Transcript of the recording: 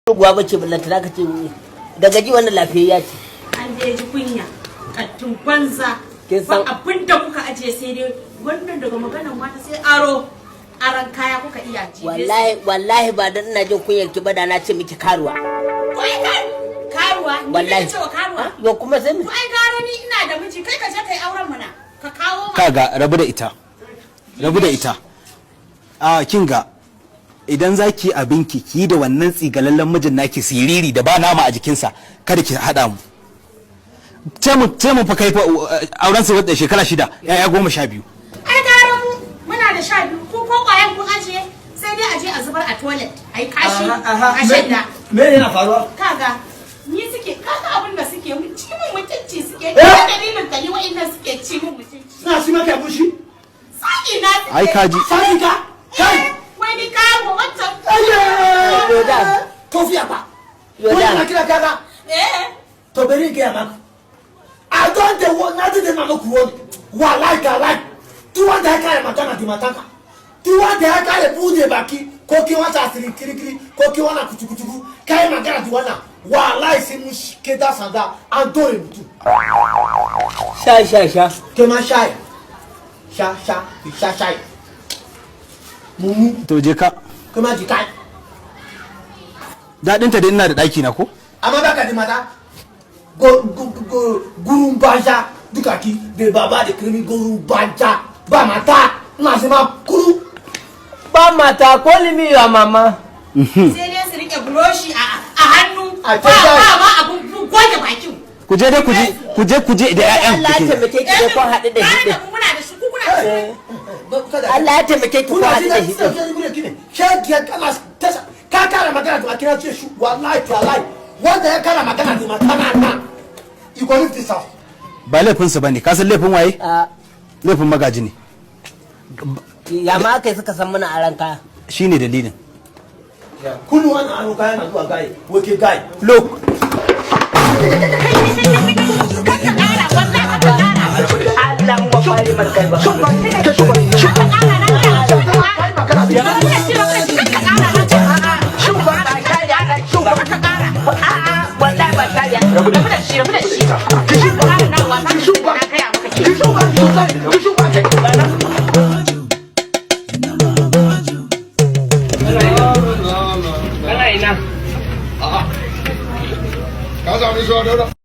Gurguwa bace, ballanta zaka ce daga ji wannan lafiyayya ce. An dai ji kunya. Kattun banza. Kin san- Ba abin da kuka ajiye sai dai wannan daga maganan mata sai aro. Aran kaya kuka iya ji. Wallahi wallahi, ba dan ina jin kunyar ki ba, da na ce miki karuwa. To ai karuwa. Ni Wallahi. kake cewa karuwa? Yo, kuma sai mu To ai gara ni ina da miji, kai ka je kai auren mana. Ka kawo ma. Kaga, rabu da ita, rabu da ita. A kinga, idan za ki abinki, ki yi da wannan tsigalallen mijin naki siriri da ba nama a jikinsa. Kada ki haɗa mu. Ce mu fa kai fa auren su wadda shekara 6, yaya 12. Ai gara mu muna da 12, ko ko kwayan kun ajiye sai dai aje a zubar a toilet. Ai kashi a shadda. Me yana faruwa? Kaga, ni suke, kaga abin da suke mun, ci mun mutunci suke. Ni dalilin ka ni wa'annan suke ci mun mutunci. Suna ci maka bushi? Saki na suke. Ai kaji. Saki ka? Kai! Wai ni kawo wancan. Yoda. Tofi apa? Yoda. Wani na kira kaga? Eh. To bari in gaya maka. I don dey work, na dey na muku wani. Wallahi tallahi. Duk wanda ya kare magana da matanka. Duk wanda ya kare bude baki ko ki wata asiri kirikiri ko ki wana kutukutuku kai magana da wannan. Wallahi sai mun ke da sanda an dore mutum. Sha sha sha. Ke ma shayi. Sha sha, ki sha shayi. Mumu. To je ka. Ke ma ji kai. Daɗinta dai ina da ɗaki na ko. Amma baka da mata. Go go go gurun banja duka ki da baba da kirmi gurun banja ba mata ina sai ma kuru. Ba mata ko limi ya mama. Sai dai su rike buroshi a hannu. A ba ce ba ma abun goge bakin. Ku je dai, ku je, ku je, ku je da ƴaƴan. Allah ya taimake ki dai kun haɗu da Gara shi da din. mu muna da shi, ku kuna da shi. Allah ya taimake ki kun Kuna haɗu ji da da shi din. Shegiyar kana tasa ka kara magana da kira ce shu. Wallahi tallahi, wanda ya kara magana da mata na na, you go leave this house. Ba laifinsa bane. Ka san laifin waye? A. Laifin Magaji ne. Ya ma aka yi suka san muna aran kaya? Shine dalilin. Kunu wannan aro kaya na zuwa gaye woke gaye. Look. Kar ka kara, wallahi kar ka kara. Allah mu ba fari man kai ba. Kar ka kara na kara. Rabu da shi, rabu da shi, kar ka kara na ce. Kar ka kara. Wallahi ba kariya. Rabu da shi, rabu da shi. Kar ka kara dawowa, za ka na gaya maka ke. Kana ina? Ka sami zuwa, Dauda?